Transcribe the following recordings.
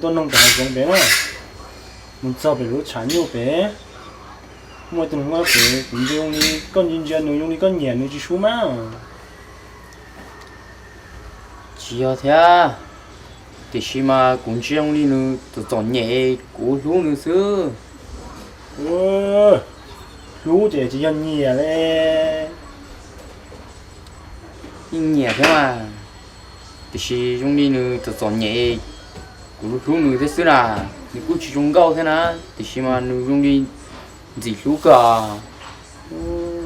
Koj noog pem hav zoov pem na, mus txog pem lub tshav nyuj pem, muaj ib tug hluas nkauj pem, kuv ntsia zoo li koj ntsia ntsia nws zoo li koj nyiam nws tsis sub mas. Tsis yog thiab, tiam sis mas kuv ntsia zoo li nws txom txom nyem, kuv hlub nws xwb. Hlub ces tsis yog nyiam li. Yeej nyiam thiab mas, tiam sis zoo li nws txom txom nyem, kuv hlub nws thiab xwb na. Nws kuj tsis zoo nkauj thiab na, tiam sis mas nws zoo li ntxim hlub kawg.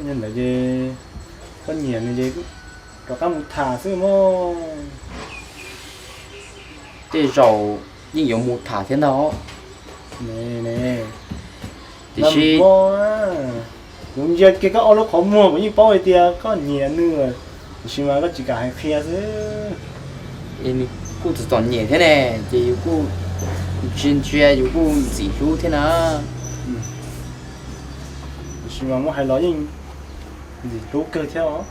Yog ntawd ces koj nyiam nws ces rov qab mus tham xwb mog. Tej zaum yeej yuav mus tham thiab ntag. Tiam sis kuv ntsia kiag koj ob lub qhov muag kuv yeej paub hais tias koj nyiam nws, tiam sis mas koj tsis kam hais qhia xwb. Nws kuj txom txom nyem thiab ne, ces yus kuj ntsia ntsia yus kuj ntxim hlub thiab na. Tiam sis mas muab hais los yeej ntxim hlub kawg thiab os.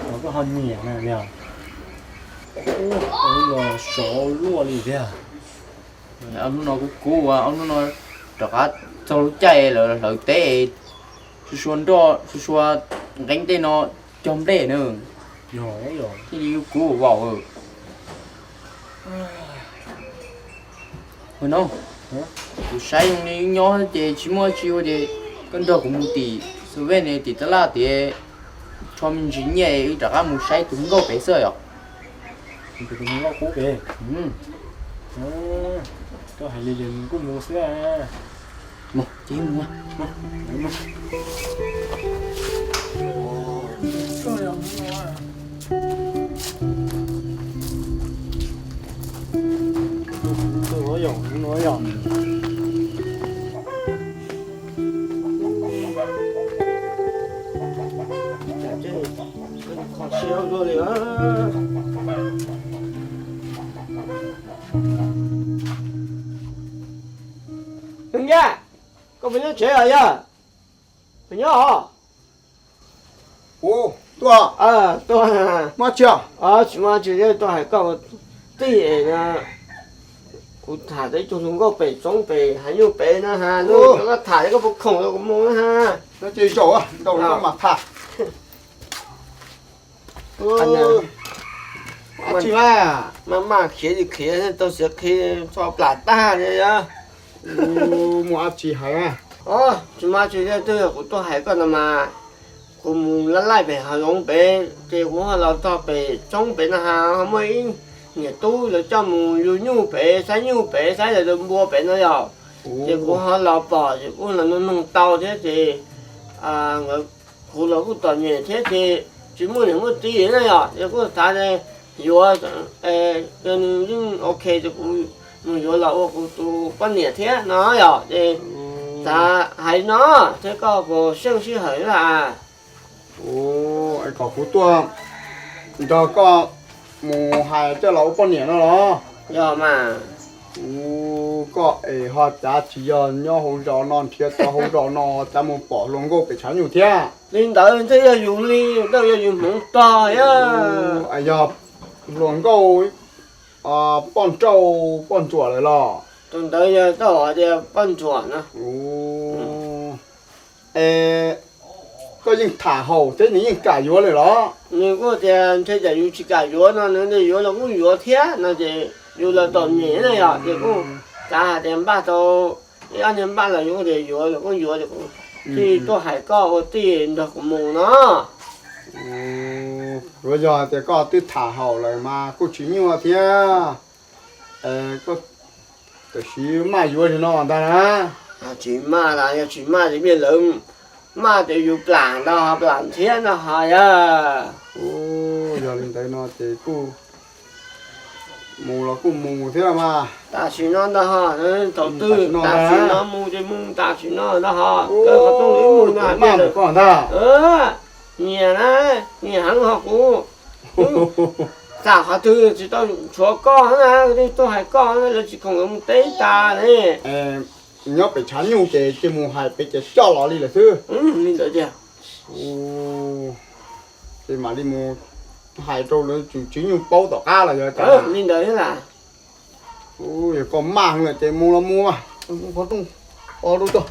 Los koj ho nyiam na yog. Ub, ob hnub no sov luaj li tiag. Ob hnub no kuv kub ua, ob hnub no rov qab txog lub caij lawv hlawv teb, sua sua nroj sua sua nqeeb tej no cog nplej na, thiaj li kuv vaum. Ua no, kuv saib zoo li nyob ces tsis muaj tsi ua ces koj nrog kuv mus tim Seven tim tab laj tias tsho me ntsis nyiaj wb rov qab mus saib tus nkauj pem xwb yom. Tus nkauj qub pem. Koj hais li ces kuj mus xwb. Mus ces mus. Koj puas nyob tsev os yog? Puas nyob os? Tuaj, tuaj, tsis muaj tsis, tuaj hais koj tij, kuv tham tau ib tug hluas nkauj pem tsoov pem hav nyuj pem no ha, koj tham koj puas khoom rau kuv mus na ha. Ces zaum ntau mas tham. Maj maj khiav li khiav tau xiav khi tso plam tag li. Muaj dab tsi hais? Tsis muaj tsis, twb yog kuv tuaj hais koj no mas, kuv mus laj laij pem hav zoov pem ces kuv ho los txog pem tsoov pem no ha, ho muaj ib niam tub lawv coj mus yug nyuj pem saib nyuj pem saib lawv npua pem no yom. Ces kuv ho los pom ces kuj los noog noog tau thiab ces kuv los kuj txom nyem thiab ces tsis muaj niam muaj txiv na yom, ces kuj xav yuav, nws yeej ok ces kuv mus yuav los ua kuv tus poj niam thiab no yom, ces xav hais no thiab koj puas seej sij hawm na. Kom kuv tuaj nrog koj mus hais coj los ua poj niam no los? Yog mas. Koj es ho cav tsis yog nyob hauv zos no nrhiav tau hauv zos no cav mus pom hluas nkauj pem tshav nyuj thiab. Li ntawd thiaj yog yus li, ntawd yog yus hmoov tog yog. Yog hluas nkauj poj nrauj poj ntsuam lawm los? Tus ntawd yog tau tias poj ntsuam no. Es koj yeej tham haum thiab nws yeej kam yuav lawm los? Nws kuj tias ntshe cas yus tsis kam yuav no, nws yuav los kuj yuav thiab no ces yus los txom nyem na yom, ces kuj xav hais tias npaj tau ib ob niag npaj los yus tias yuav los kuj yuav, ces kuv thiaj tuaj hais koj ua tij nrog kuv mus no. Yuav yog tias koj twb tham haum lawm mas kuj tsis nyuaj thiab. Tam sim maj yuav li no ntag na. Tsis maj las, yog tsis maj ces npaj lawv maj ces yus plam ntag, plam thiab ntag ho yog. Yog li ntawd no ces kuj mus los kuj mus thiab mas. Tam sim no ntag ho, thaum twg tam sim no mus ces mus tam sim no ntag ho. Koj qhov rooj mus no maj ntag. Nyiam na, nyiam heev ho kuv. Xam qhov twg tsis tau tshuav koj na, twb tuaj hais koj na, lawv tsis khoom lawv mus teb tas ne. Nyob pem tshav nyuj ces cia mus hais pem ces coj los li lawm xwb. Li ntawd tiag. Ces mam li mus hais rau lawv tswv nyuj paub tom qab los yog cas. Li ntawd thiab las. Yog koj maj heev lawm ces mus los mus mas, mus qhov rooj, qhov rooj tuaj.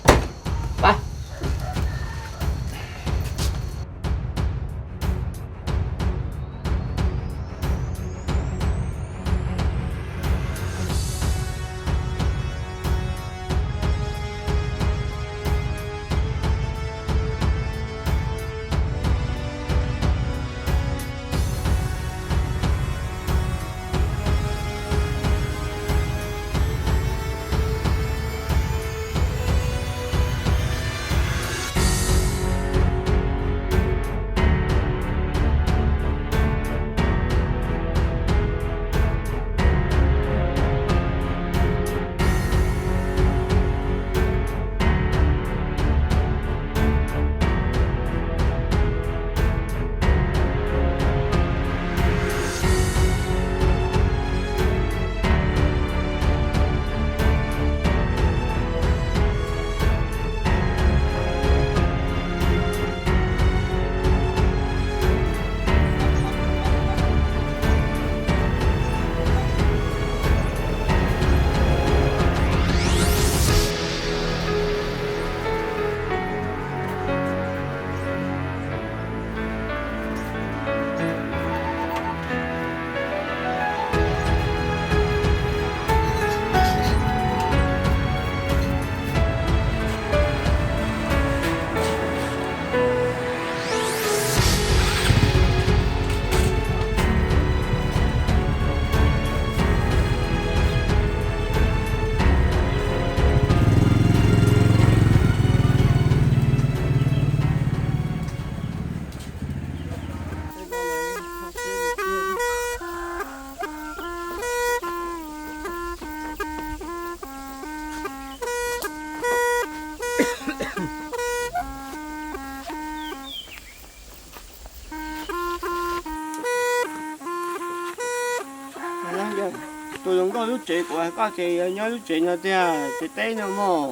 Tus hluas nkauj lub tsev kuv hais koj ces yog nyob lub tsev no tiag, tsev teb no mog.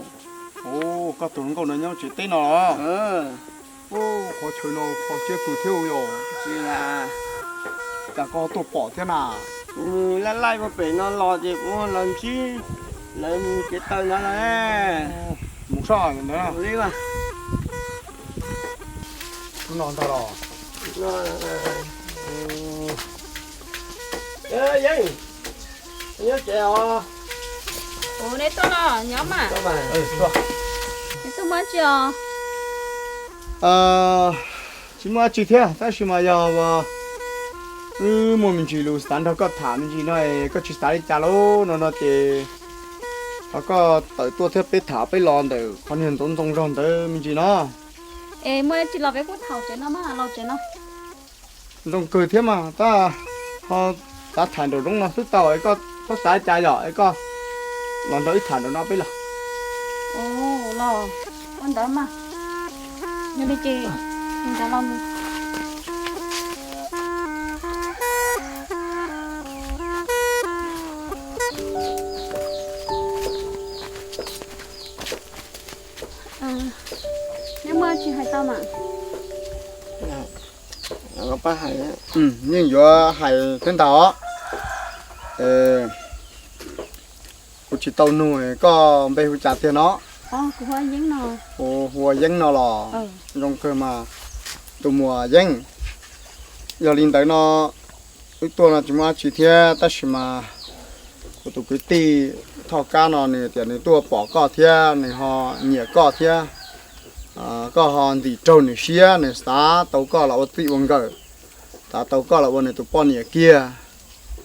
Ua, koj tus hluas nkauj no nyob tsev teb no los? Ua, qhov chaw no qhov siab kawg thiab yog. Tsis, cas koj tuaj pom thiab na? Kuv laj laij ua pem no los ces kuv los ntsib lawv mus kev taw no los. Mus saib ntawd. Li mas. Hnub no ntag los? Yeeb, nyob tsev os. Ua, nej tuaj los nyob mas. Neb tuaj muaj dab tsi os? Tsis muaj dab tsi thiab, tab sis mas yog wb muaj me ntsis lus xav nrog koj tham me ntsis no, koj tsis xav li cas lauj no no ces thov koj tawm tuaj thiab peb tham peb los ntawm qhov niag ntxoov ntxoo zog ntawd me ntsis no. Es muaj dab tsi los peb kuj tham tsev no mas, los tsev no. Zoo kawg thiab mas, tab ho xav tham nraum zoov no xwb tau, es koj txhob xav li cas yom, es koj los nrog wb tham nraum no peb los. Los ua ntawd mas, yog li ces nrog los mus. Neb muaj dab tsi hais tau mas? Yeej yuav hais thiab ntag os. Kuv tsis tau nug koj npe hu cas tiag no? Hu ua Yeeb no los? Zoo kawg mas tus muam Yeeb. Yog li ntawd no, wb tuaj no tsis muaj dab tsi thiab, tab sis mas kuv tus kwv tij Thoj Kab no nws tias nws tuaj pom koj thiab nws ho nyiam koj thiab, koj ho ntim raug nws siab, nws xav tau koj los ua txij ua nkawm, xav tau koj los ua nws tus poj niam kiag,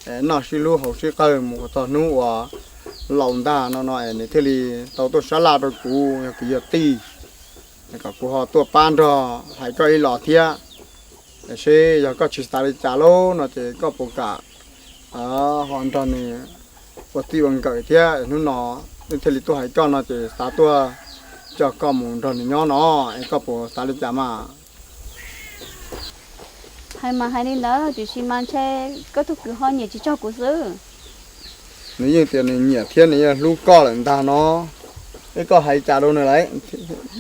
es noj sib hlub haus sib qawg mus kom txog hnub uas laus ntag no no es nws thiaj li tau tuaj sab laj rau kuv, yog kwv yog tij. Kom kuv ho tuaj pab nrog hais koj ib los thiab. Tiam sis yog koj tsis xav li cas lauj no ces koj puas kam ho nrog nws ua txij ua nkawm thiab, hnub no wb thiaj li tuaj hais koj no ces xav tuaj coj koj mus nrog nws nyob no, es koj puas xav li cas mas? Hais mas hais li ntawd, tiam sis mas ntshe koj tus kwv ho nyiam tsis txog kuv xwb. Nws yeej tias nws nyiam thiab nws yeej hlub koj lawm ntag no. Es koj hais cas rau nws lawm,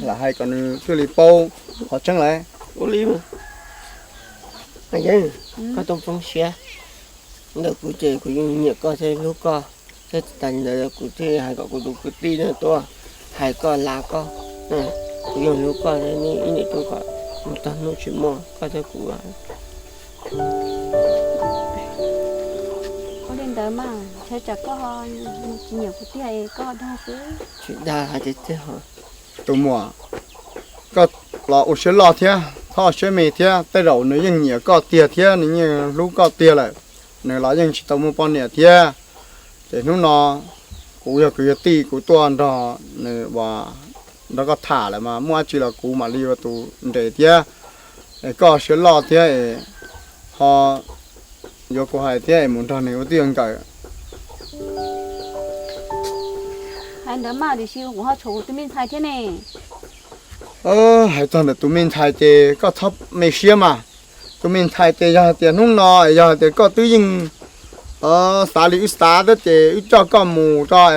lam hais kom nws thiaj li paub qhov tseeb lawm. Ua li, Yeeb, koj tau poob siab ntawm kuv ces kuv yeej nyiam koj thiab hlub koj. Thiab tsis tas li ntawd kuv thiaj hais kom kuv tus kwv tij no tuaj hais koj, lav koj. Kuv yeej hlub koj, ib niam tub kom mus txog hnub tsis muaj koj thiab kuv. Ua li ntawd mas, ntshai tsam koj tsis nyiam kuv tiag es koj dag xwb. Tsis dag, hais tiag tiag. Tus muam, koj los ua siab loj thiab, txhob siab me thiab, tej zaum nws yeej nyiam koj tiag thiab nws yeej hlub koj tiag lawm, nws los yeej tsis tau muaj poj niam thiab. Ces hnub no kuv yog kwv yog tij, kuv tuaj nrog nws ua, nrog koj tham lawm mas muaj dab tsi los kuv mam li ua tus nres thiab. Es koj siab loj thiab es ho yuav kuv hais thiab es mus nrog nws ua tij ua nkawm. Hais ntawd mas tiam sis kuv ho tshuav kuv tus me ntxhais thiab ne. Hais txog ntawm tus me ntxhais ces koj txhob me siab mas. Tus me ntxhais ces yog hais tias hnub no yog hais tias koj twb yeej xav li wb xav thiab ces wb coj koj mus rau,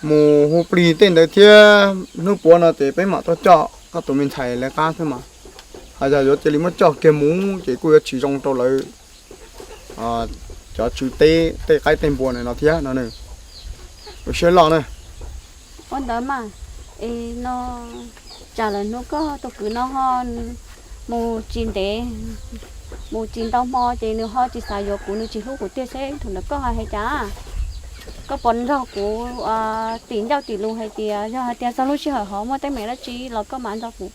mus hu plig tej ntawd thiab, hnub puav no ces peb mam tuaj coj koj tus me ntxhais lawv qab xwb mas. Ho yog yuav cia li muab coj kiag mus ces kuj yuav tsis zoo rau lawv cov tswv teb tej qaib tej npua no thiab no. Ua siab loj na. Ua ntawd mas, es no tsam lawm hnub koj tus kwv no ho mus tsis ntev, mus tsis ntau hmo ces nws ho tsis xav yuav kuv, nws tsis hlub kuv tiag seb thaum ntawd koj ho hais cas? Koj puas nrog kuv tim ncauj tim lus hais tias yog hais tias txog lub sij hawm ho muaj teeb meem dab tsi los koj mam nrog kuv?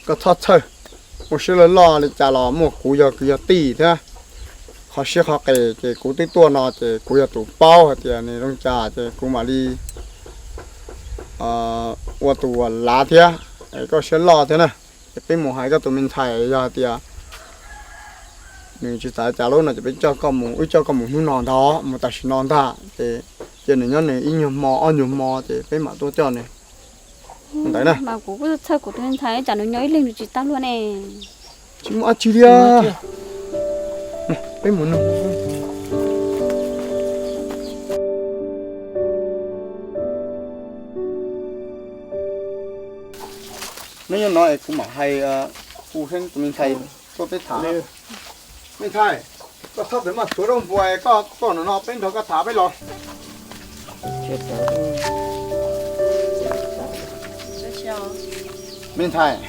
Koj txhob txhawj, ua siab loj loj li cas los muaj kuv yog kwv yog tij thiab. Qhov siab qhov qes ces kuv twb tuaj no ces kuv yog tus paub hais tias nws zoo cas ces kuv mam li ua tus lav thiab. Koj siab loj thiab na. Ces peb mus hais koj tus me ntxhais, yog hais tias nws tsis xav cas lub no ces peb coj koj mus, wb coj koj mus hnub no ntag, mus tam sim no ntag ces cia nws nyob nws ib nyuag hmo ob nyuag hmo ces peb mam tuaj coj nws ntawd na. Mas kuv kuj txhawj kuv tus me ntxhais tsam nws nyob ib leeg nws tsis tau luag ne. Tsis muaj dab tsi li. Peb mus no. Neb nyob no es kuv mam hais, kuv hu tus me ntxhais tuaj peb tham. Me ntxhais, koj txhob txwm maj tshuav rooj npua, koj tuaj no no peb nrog koj tham peb los. Me ntxhais,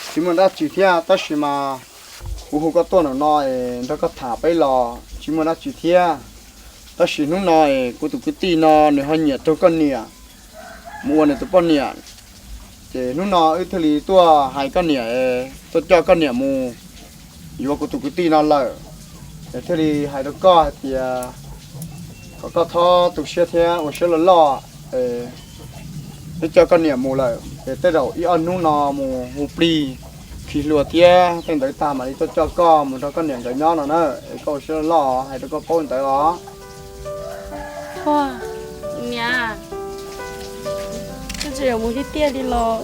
tsis muaj dab tsi thiab, tab sis mas kuv hu koj tuaj no no es nrog koj tham peb los tsis muaj dab tsi thiab. Tab sis hnub no es kuv tus kwv tij no nws ho nyiam raug koj niam mus ua nws tus poj niam. Ces hnub no wb thiaj li tuaj hais koj niam, tuaj coj koj niam mus yuav kuv tus kwv tij no lawm. Es thiaj li hais rau koj hais tias kom koj txhob tu siab thiab ua siab loj loj. Wb coj koj niam mus lawm ces tej zaum ib ob hnub no mus hu plig khi hlua thiab tej ntawd tag mam li tuaj coj koj mus nrog koj niam nkawd nyob no na. Es koj ua siab loj loj hais rau koj paub li ntawd os. Niam, koj tsis yuav mus tiag tiag li los?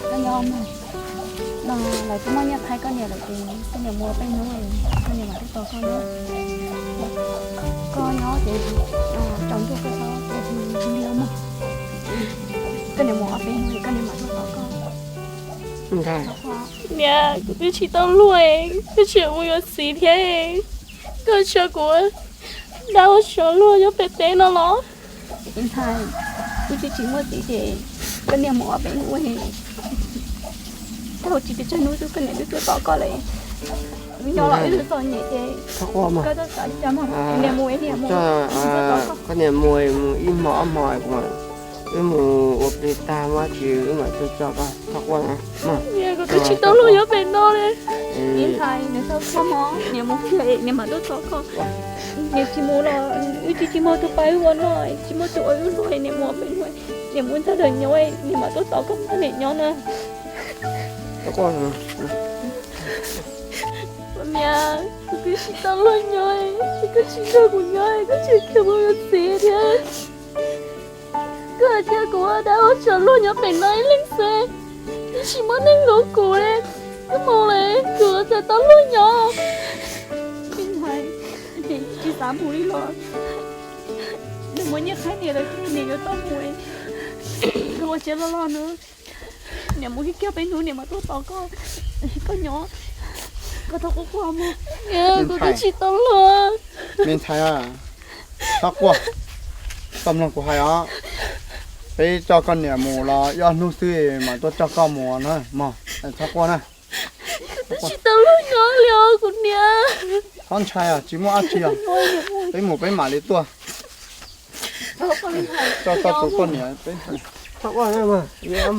Koj nyob mus, no lawv twb muaj nyiaj thaij koj niam lawm ces koj niam mus peb hnub, koj niam mam tuaj tos koj na. Koj nyob ces tsaus ntuj koj txhob mus, koj niam mus ob peb hnub koj niam mam tuaj tos koj. Niam, kuv twb tsis tau luag, twb tsis mus yuav txiv thiab, koj tsis ua kuv dab ua tsov luag nyob pem teb no los? Ntxhais, kuv twb tsis muaj txiv ces koj niam mus ob peb hnub, tau tsis pes tsawg hnub xwb koj niam twb tuaj tos koj lawm. Wb nyob los wb txom nyem ces koj txhob xav li cas mog, niam mus, niam mus, koj niam mus, mus ib hmo ob hmo, wb mus ua plig tag muab tsis wb mam tuaj coj koj, txhob quaj na. Kuv twb tsis tau luag nyob pem no li. Ntxhais, niam txhob quaj mog, niam mus kiag niam mam tuaj tos koj. Niam tsis mus los wb tsis, tsis muaj tus pab wb ua noj, tsis muaj tus ua wb luag, niam mus ob peb hnub, niam mus ntag, niam nyob, niam mam tuaj tos koj, niam nyob na. Niam, kuv twb tsis tau luag nyob, koj tsis nrog kuv nyob, koj tsis khiav mus yuav txiv thiab. Koj hais tias kuv ua dab ua tsov luag nyob pem no ib leeg xwb, twb tsis muaj neeg hlub kuv li. Koj mus lawm kuv txawm tau luag nyob. Tsis xav mus li los? Nws muaj nyiaj qhab niam lawm, niam yuav tau mus. Koj ua siab loj loj na. Niam mus kiag peb hnub niam mam tuaj tos koj. Koj nyob, koj txhob quaj quaj mog. Kuv twb tsis tau luag. Me ntxhais a, Txhob quaj, koj mloog kuv hais os, peb coj koj niam mus los ib ob hnub xwb mam tuaj coj koj mus na mog. Txhob quaj na. Tsis tau luag nyob li os kuv niam. Txhob ntshai os, tsis muaj dab tsi os, peb mus peb mam li tuaj. Coj koj tus poj niam peb. Kuv niam,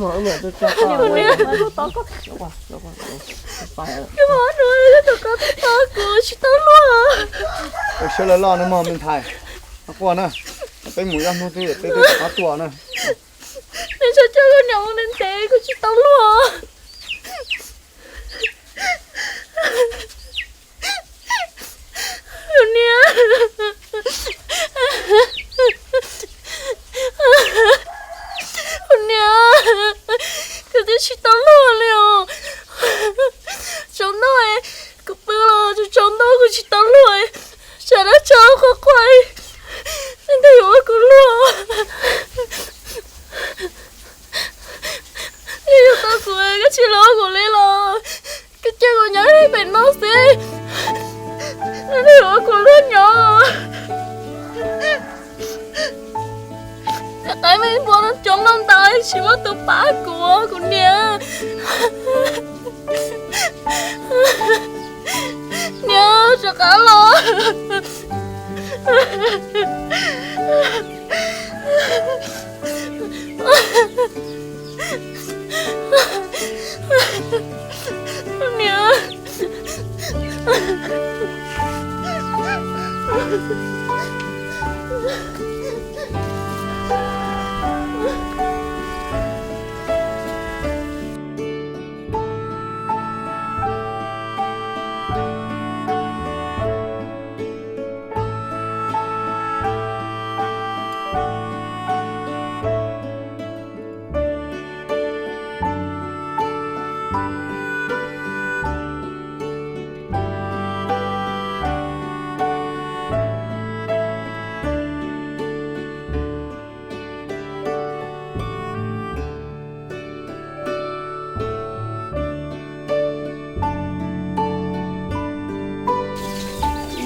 koj tsis tau luag. Ua siab loj loj no mog me ntxhais, txhob quaj na, peb mus ib ob hnub xwb peb twb rov qab tuaj na. Nws txhob coj koj niam mus ntev ntev, koj tsis tau luag. Kuv niam, kuv niam, kuv twb tsis tau luag li os. Tsaus ntuj, kuv pw los tsaus ntuj kuv tsis tau luag. Tsam dab tsov quaj quaj, leej twg yuav ua kuv luag? Yog yus tau kuv, koj tsis los ua kuv li los, koj cia kuv nyob pem no xwb, leej twg yuav ua kuv luag nyob? Tej qaib me npua no coob no ntau, tsis muaj tus pab kuv, kuv niam. Niam, rov qab los. Niam.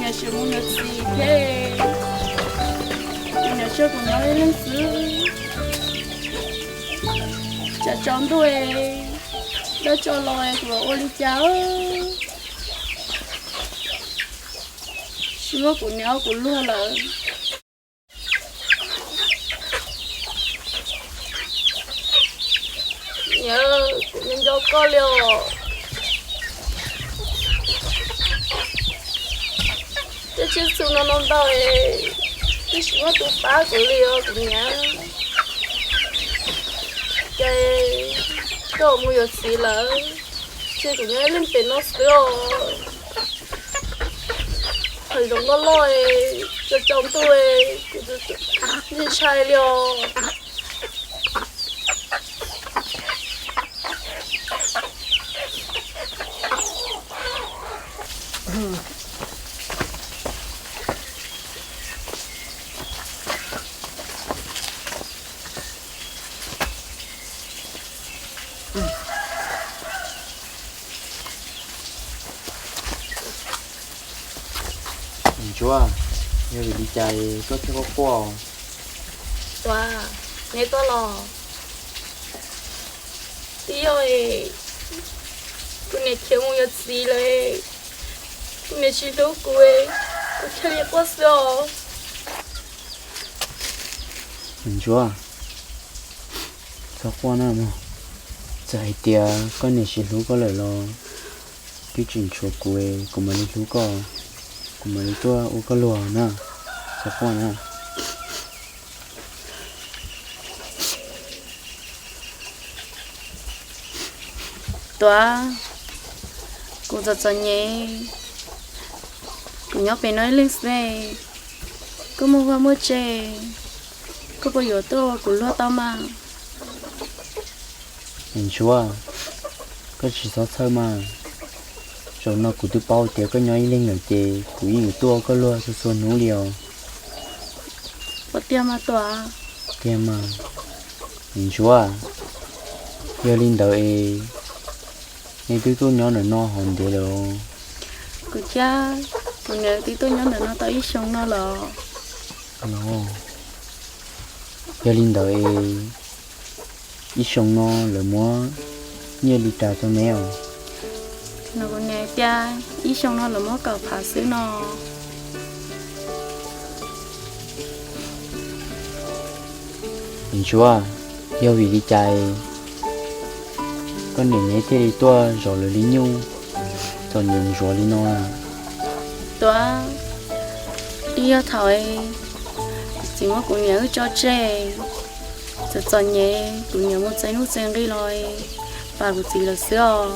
Niam sim mus yuav txiv thiab, niam tso kuv nyob ib leeg xwb. Tsam tsaus ntuj dab tsov los kuv ua li cas? Tsis muaj kuv niam ua kuv luag lawm. Niam, kuv nco nco koj li os. Tej tsiaj txhu no no ntau, twb tsis muaj tus pab kuv li os kuv niam. Ces koj mus yuav txiv lawm, ces kuv nyob ib leeg pem no xwb os. Hav zoov loj loj, tsaus tsaus ntuj, kuv ntshai ntshai li os. Ntsuag, yog vim li cas koj thiaj quaj quaj? Tuav, neb tuaj los? Twb yog kuv niam khiav mus yuav txiv lawm, kuv niam tsis hlub kuv, kuv thiaj li quaj xwb os. Ntsuag, txhob quaj na mog. Txawm hais tias koj niam tsis hlub koj lawm los twb tseem tshuav kuv, kuv mam li hlub koj, kuv mam li tuaj ua koj luag na. Txhob quaj na. Tuav, kuv txom txom nyem, kuv nyob pem no ib leeg xwb, koj muaj vaj muaj tse, koj puas yuav tuaj ua kuv luag tau mas? Ntsuag, koj tsis txhob txhawj mas. Zaum no kuv twb paub tias koj nyob ib leeg lawm ces kuv yeej yuav tuaj ua koj luag txhua txhua hnub li os. Puas tiag mas Tuav? Tiag mas. Ntsuag, yog li ntawd es nej twb tuaj nyob ntawm no hov ntev lawm? Kuv thiab kuv niam twb tuaj nyob ntawm no tau ib xyoo no lawm. No, yog li ntawd es ib xyoo no lawv muab nyiaj li cas rau neb os? No kuv niam tias ib xyoo no lawv muab kaum phav xwb no. Niam Ntsuab, yog vim li cas koj niam neb thiaj li tuaj zov lawv li nyuj txom nyem ntsuav li no? Tuav, yog thaum kuv txiv muab kuv niam wb tso tseg, txom txom nyem kuv niam mus txeeb nuj txeeb nqi los pab kuv txiv lawm xwb os.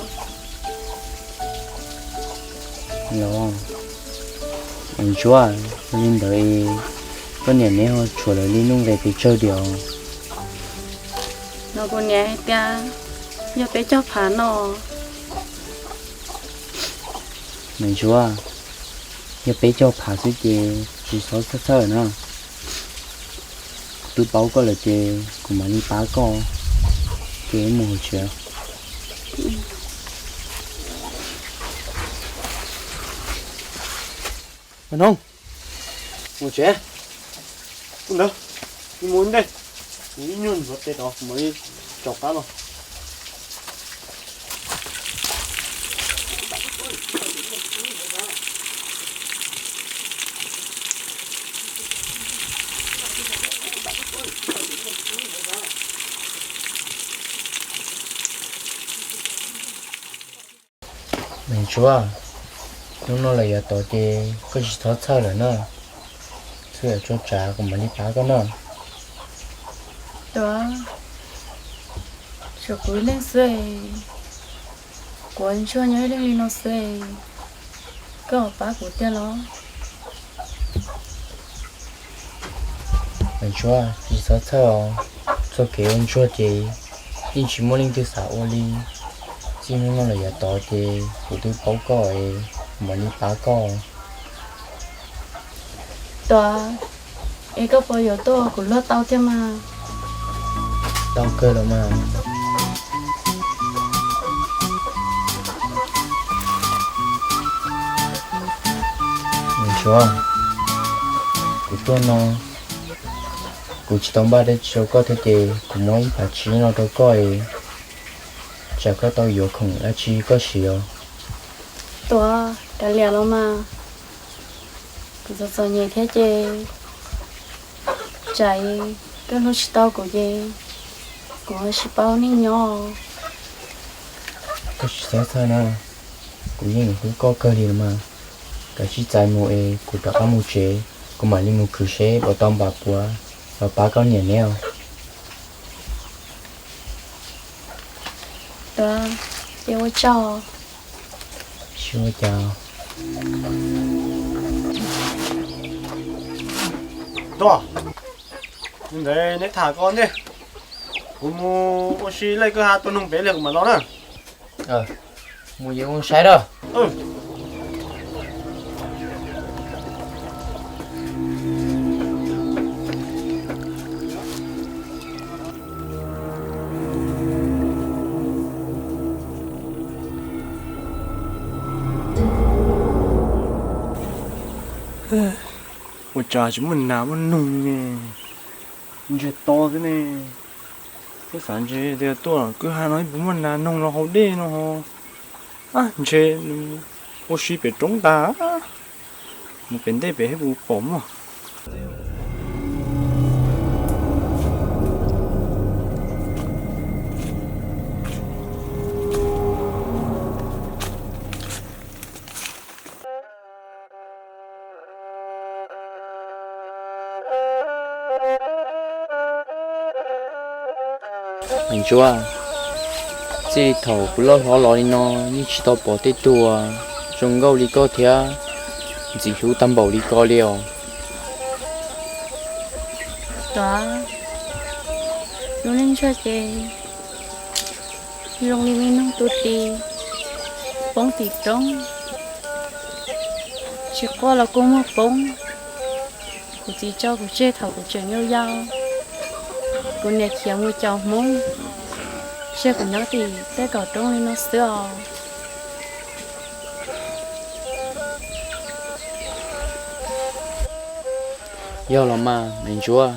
Los, Ntsuab, yog li ntawd es koj niam neb ho tshuav lawv li nuj nqes pes tsawg diam? No kuv niam hais tias yog peb caug phav no. Niam Ntsuab, yog peb caug phav xwb ces tsis txhob txhawj txhawj na. Kuv twb paub koj lawm ces kuv mam li pab koj. Ces mus hauv tsev. Noog, mus tsev. Ub ntawd, mus ntej, kuv ib nyuag ntxuav tes tod kuv mam li rov qab los. Niam Ntsuab, hnub no lawm yav tod ces koj tsis txhob txhawj lawm na. Txhua yam tsuas tsav kuv mam li pab koj na. Tuav, tshuav kuv ib leeg xwb, kuv ua ntsuag nyob ib leeg li no xwb, koj pab kuv tiag los? Niam Ntsuab, tsis txhob txhawj os. Txoj kev ua ntsuag ces yeej tsis muaj leej twg xav ua li. Txij hnub no lawm yav tod ces kuv twb paub koj es kuv mam li pab koj. Tuav, es koj puas yuav tuaj ua kuv luag tau thiab mas? Tau kawg los mas. Niam Ntsuab, kuv tuaj no kuv tsis tau npaj dab tsi rau koj thiab ces kuv muab ib phav tsib no rau koj es tsam koj tau yuav khoom dab tsi koj siv os. Tuav, kav liam los mas. Kuv txom txom nyem thiab ces tsam koj hlub tsis tau kuv ces kuv ho tsis paub ua neej nyob. Koj tsis txhob txhawj na, kuv yeej hlub koj kawg li los mas. Kav tsij txais mus es kuv rov qab mus tsev, kuv mam li mus khwv seb puas tau npam puav los pab koj niam neb os. Tuav, ces ua tsaug. Tsis ua cas. Tuav, ntawd neb tham koj ntej, kuv mus ua si lej kwj ha tua noog pem li kuv mam los na. Mus yus ua saib na. Ua cas tsis muaj nas muaj noog ne? Ntsiag to xwb ne. Thiab xav ntshe tias tuaj kwj ha no ib puas muaj nas noog los haus dej no ho. Ab, ntshe ua si pem roob ntag. Mus pem ntej pem thiab puas pom mog. Niam Ntsuab, txij li thaum kuv loj hlob los li no yeej tsis tau pom tej tug zoo nkauj li koj thiab ntxim hlub tag npaum li koj li os. Tuav, lub neej ntsuag ces zoo li me noog tu ti poob tim roob, tsis quaj los kuj muag poob. Kuv txiv tso kuv tseg thaum kuv tseem yau yau, kuv niam khiav mus caum Hmoob, tseg kuv nyob tim tej kaum roob li no xwb os. Yog los mas me ntsuav,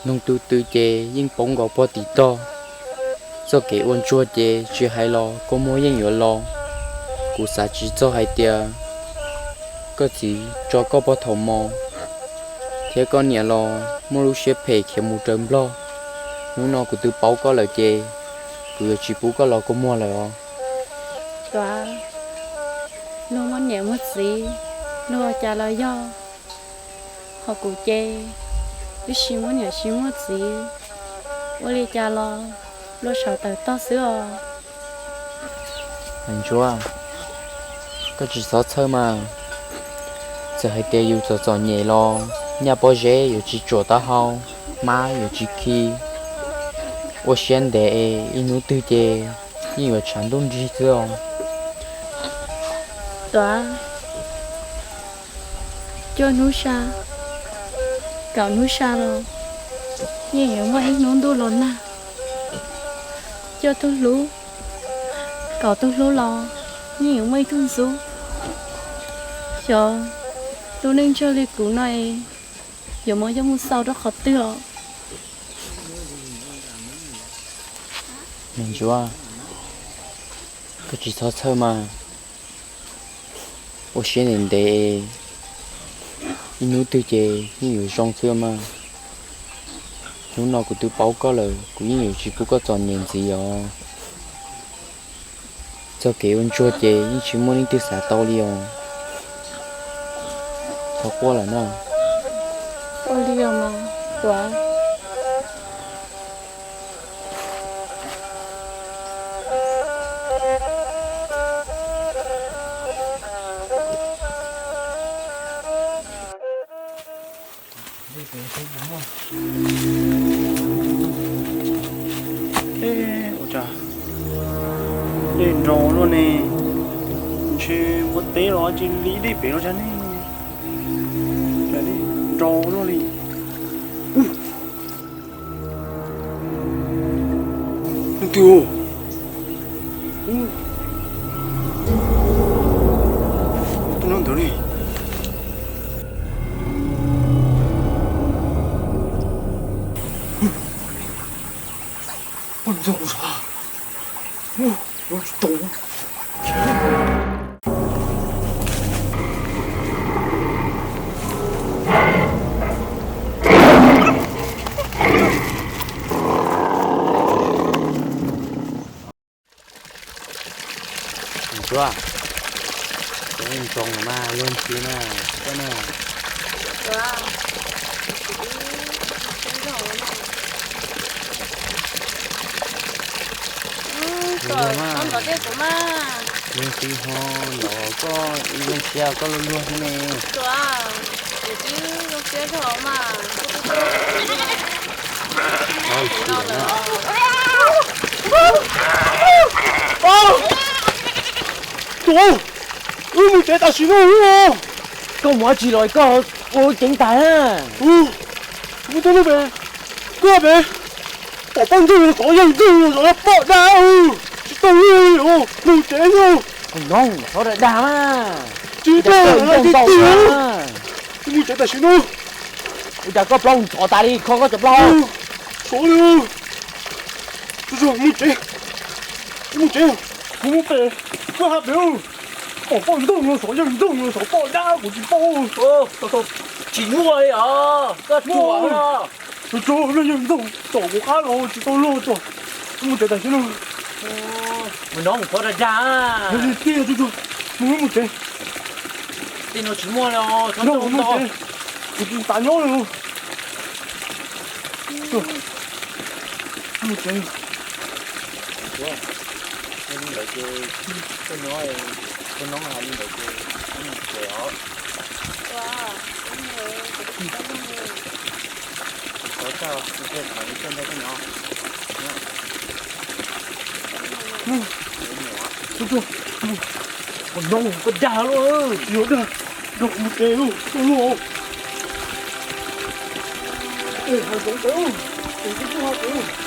noog tu tw ces yeej poob nkaus puag tim tog. Txoj kev ua ntsuag ces tsis hais los kua muag yeej yuav los. Kuv xav tsis txog hais tias koj txiv tso koj puag thaum mos, thiab koj niam los muaj lub siab phem khiav mus raws nplog. Hnub no kuv twb paub koj lawm ces kuv yuav tsis pub koj los kua muag lawm os. Tuav, luag muaj niam muaj txiv, luag ua cas los yog, ho kuv ces wb tsis muaj niam tsis muaj txiv, ua li cas los luag sawv tawm tog xwb os. Me ntsuav, koj tsis txhob txhawj mas. Txawm hais tias yus txom txom nyem los nyaj pob zeb yuav tsis tsuam taub hau, hmab yuav tsis khi. Ua siab ntev es ib hnub twg ces yeej yuav tshav ntuj nrig xwb os. Tuav, cuaj hnub sa, kaum hnub sa los yeej yuav muaj ib hnub ntuj los nag. Cuaj tug hlub, kaum tug hlub los yeej yuav muaj ib tug ntxub. Xyov lub neej ntsog li kuv no es yuav muab coj mus xaus rau qhov twg os. Me ntsuav, koj tsis txhob txhawj mas. Ua siab ntev ntev, ib hnub twg ces yeej yuav zoo xwb mas. Hnub no kuv twb paub koj lawm, kuv yeej yuav tsis pub koj txom nyem ntxiv os. Txoj kev ua ntsuag ces yeej tsis muaj leej twg xav tau li os. Thov quaj lawm na. Ua li os mas Tuav. Ua cas dej nrau luaj ne? Ntshe ua teb los tsis li dej pem los tag ne. Cas dej nrau luaj li. Leej twg? Tus no ntawd li. Ua ntxog kuv sav, ua tsis tau. Ntsuav, ntsoov mas luag ntxhi na, koj na. Luag ntxhi ho ntov koj zoo siab koj luag luag xwb ne. Tus, wb mus tsev tam sim no. Koj mus dab tsi los koj ua ceev tas na? Mus tau lub pem, koj pem, pom poj ntxoog los xov yawg ntxoog los xov poj dab, tsis tau li os, mus tsev xwb. Tus no xov dag dag mas. Tsis dag, tsis tau. Mus tsev tam sim no. Ua cas koj plaub ntxhov tas li, kho koj cov plaub. Xov li, mus tsev, mus tsev, mus pem, koj hais pem, pom poj ntxoog los xov yawg ntxoog los xov poj dab kuv tsis paub. Tsis muaj li os, koj tsuam no. Tus yawg ntxoog tom kuv qab los tsis tau luag tso. Mus tsev tam sim no. Mus no mus xov dag dag. Tiag, mus mus tsev. Tej no tsis muaj li os, txhob mus tsev. Kuv tsis xav nyob li. Mus tsev. Li ntawd ces koj nyob, koj nyob hais li ntawd ces mus tsev os. Tus xov tau, tus tsev hais li koj nyob, koj nyob. Tus no koj dag lawm, tsis yog dag, dag mus tsev lawm, tsis tau luag. Es hais ntawd, es koj tsis hais ntawd.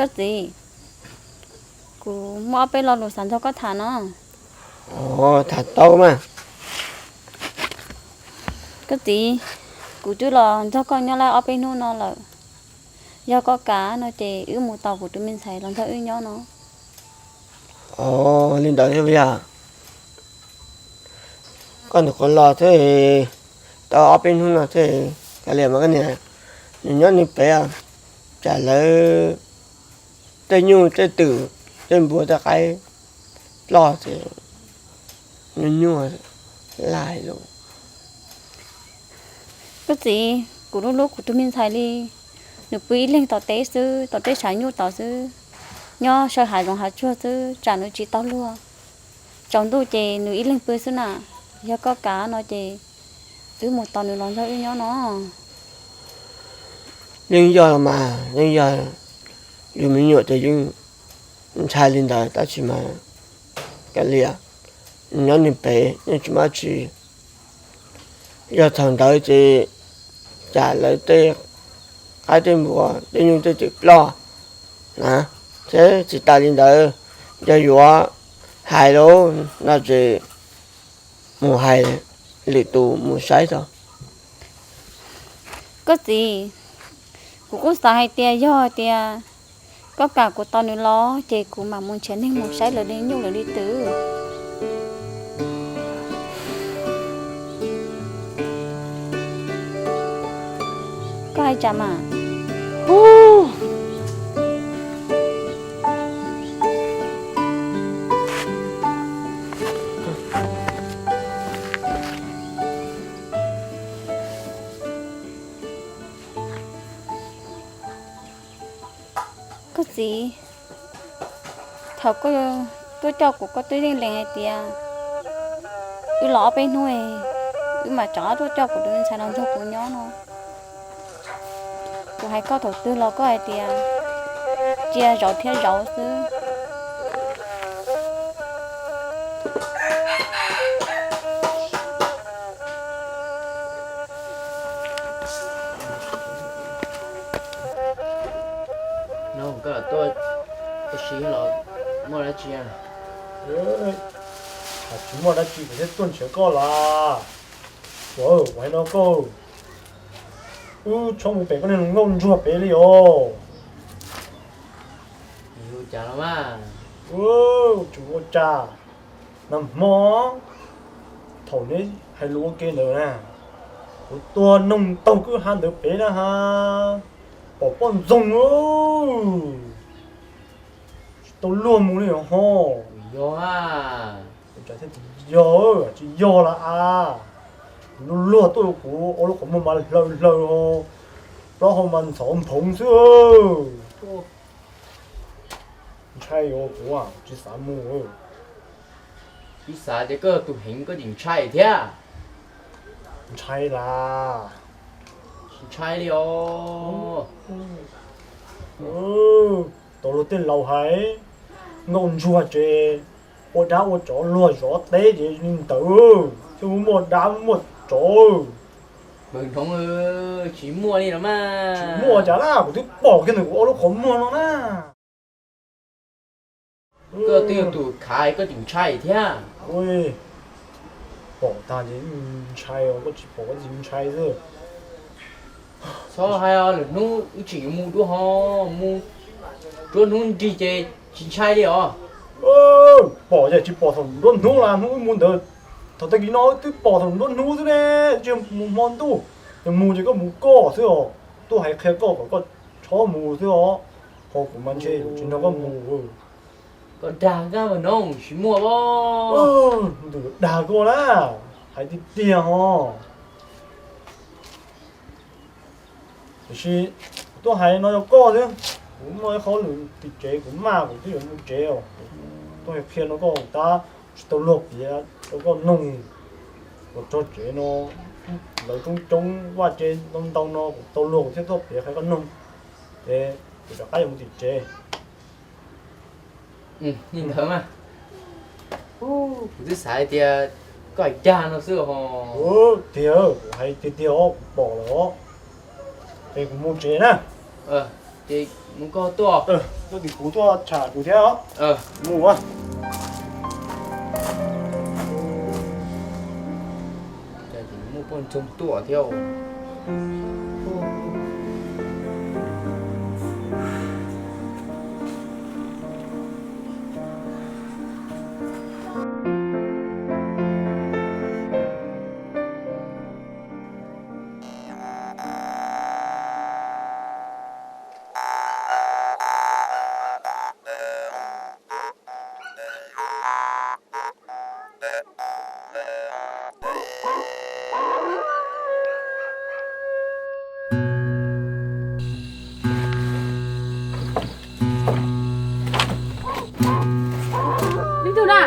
Koj txiv, kuv muaj ob peb lo lus xav nrog koj tham no. Ov, tham tau mas. Koj txiv, kuv twb los nrog koj nyob lawm ob peb hnub no lawm. Yog koj kam no ces wb mus tos kuv tus me ntxhais los nrog wb nyob no. Ov, li ntawd thiab yog. Koj ntawm qhov los thiab, tau ob peb hnub no thiab, kav liam mas koj niam, nws nyob nws pem, tsam lawv tej nyuj tej twm, tej npua tej qaib ploj ces nyuaj nyuaj lais lawm. Koj txiv, kuv hlub hlub kuv tus me ntxhais li, nws pw ib leeg tom teb xwb, tom tej tshav nyuj tod xwb, nyob saw hav zoov hav tsuag xwb, tsam nws tsis tau luag. Tsaus ntuj ces nws ib leeg pw xwb na. Yog koj kam no ces wb mus tos nws los nrog wb nyob no. Yeej yog mas, yeej yog yus me nyuam ces yeej ntshai li ntawd tab sis mas kav liam, nyob nws pem yeej tsis muaj dab tsi. Yog thaum ntawd ces tsam lawv tej qaib tej npua tej nyuj tej twm ploj na, thiab tsis tas li ntawd, yog yuav hais lawm no ces mus hais lwm tus mus saib tso. Koj txiv, kuv kuj xav hais tias yog hais tias koj kam kuv tos nws los ces kuv mam mus nrhiav neeg mus saib lawv li nyuj lawv li twm. Koj hais tsam mas. Koj txiv, thaum koj tuaj coj kuv koj twb yeej lees hais tias wb los ob peb hnub, wb mam rov qab tuaj coj kuv tus me ntxhais los nrog kuv nyob no. Kuv hais koj thaum twg los koj hais tias cia zaum thiab zaum xwb. No koj tuaj ua si los muaj dab tsi? Tsis muaj dab tsi kuv thiaj tuaj nrhiav koj las. Ua, ua hais no koj, wb tshoob mus pem koj niag nkauj ntsuag pem li os. Ua cas los mas? Tsis ua cas. Nag hmo thaum neb hais lus ua ke ntawd na, kuv tua noog taug kwj ha ntawd pem na ha, pom poj ntxoog, tsis tau luag mus li ho. Yog, tsis yog, tsis yog las as. Luag luag tuaj kuv ua lub qhov muag mas hlaws hlaws, plaub hau mas ntxhov nphoov xwb. Ntshai os, kuv tsis xav mus. Kuv xav tias koj tus heev koj tseem ntshai thiab. Ntshai las. Tsis ntshai li os. Tau luag tej laus hais, nkauj ntsuag ces ua dab ua tsov luag zov teb ces li ntawd thiaj muaj dab muaj tsov. Npawg Hnoov, tsis muaj li los mas. Tsis muaj cas na, kuv twb pom kiag ntawm kuv ob lub qhov muag no na. Koj twb yog tus khav koj tseem ntshai thiab. Pom tag ces ntshai os, koj tsis pom koj tsis ntshai xwb. Txhob hais os, lwm hnub wb tseem yuav mus dua ho, mus nruab hnub nrig ces tsis ntshai li os. Pom ces tsis pom thaum nruab hnub las, hnub wb mus ntawd, thaum tag kis no wb twb pom thaum nruab hnub xwb ne, tsis mus hmo ntuj. Yog mus ces koj mus koj xwb os, tuaj hais qhia koj kom koj txhob mus xwb os. Ho kuv mas ntshe tsis nrog koj mus. Koj dag kab mas no tsis muaj os. Ntawm dag koj na, hais tiag tiag ho. Tiam sis kuv tuaj hais no rau koj xwb, kuv muaj ib qho lus tim tsev kuv maj kuv twb yuav mus tsev os. Tuaj qhia no koj tab tsis tau luag piav rau koj noog. Uas txog tsev no lawv coob coob vaj tse ntau ntau no kuv tau luag kuv thiaj tuaj piav qhia koj noog. Es kuv rov qab yuav mus tim tsev. Li ntawd mas, kuv twb xav hais tias koj hais dag no xwb ho. Tiag, kuv hais tiag tiag os, kuv pom lawm os. Es kuv mus tsev na. Ces mus koj tuaj. Koj tim kuv tuaj tsham kuv thiab os. Mus a. Muaj poj ntxoog tuaj thiab. Leej twg na?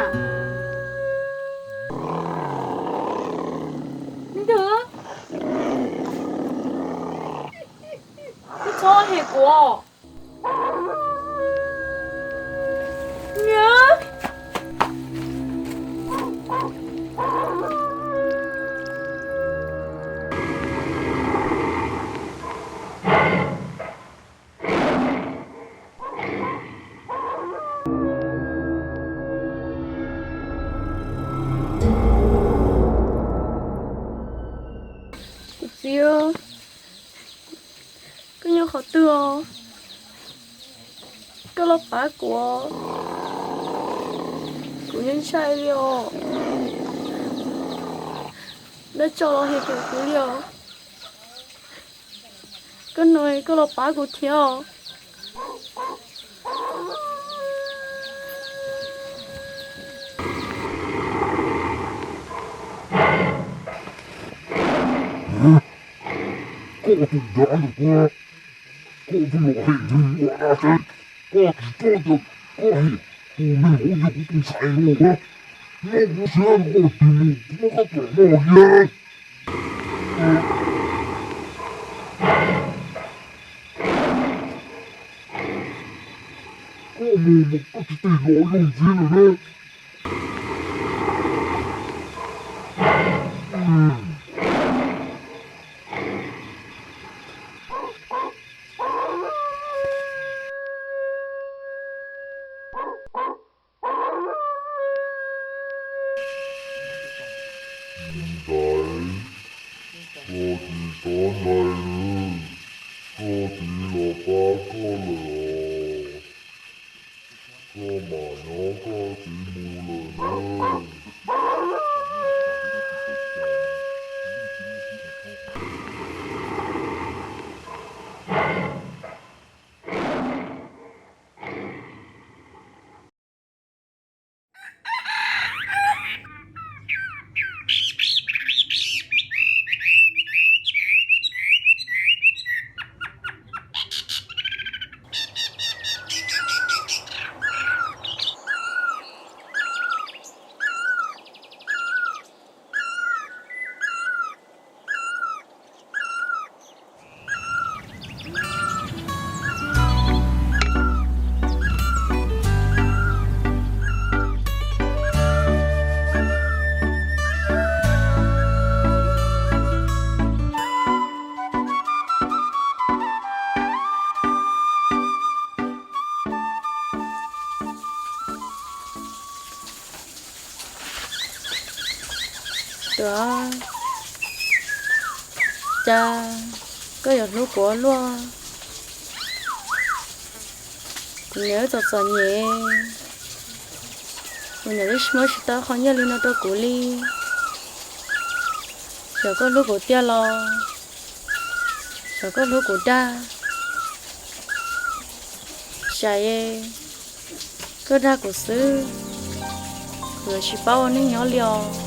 Leej twg? Koj txhob hem kuv. Kuv txiv, koj nyob qhov twg os? Koj los pab kuv os. Kuv ntshai ntshai li os. Dab tsi los hem kuv li os. Koj no koj los pab kuv thiab os. Koj tus dab ntawm koj, koj twb los hem nws ua dab tsi? Koj tsis paub tias koj hem tus neeg uas yog kuv tus ntxhais no, noj kuv siab rau koj tig mus muab koj tom noj li. Koj mus mas koj tsis tig los yog ntxiv lawm na. Ntxhais, koj tsis txhob ntshai, koj txiv los pab koj lawm os. Koj mam nyob koj txiv mus lawm nawb. Tuam, cas koj yuav hlub kuv ua luaj? Kuv niam wb txom txom nyem, kuv niam twb tsis muab tsis tau qhov nyiaj li no rau kuv li. Xyov koj hlub kuv tiag los xyov koj hlub kuv dag. Tsam koj dag kuv xwb, kuv yuav tsis paub ua neej nyob li os.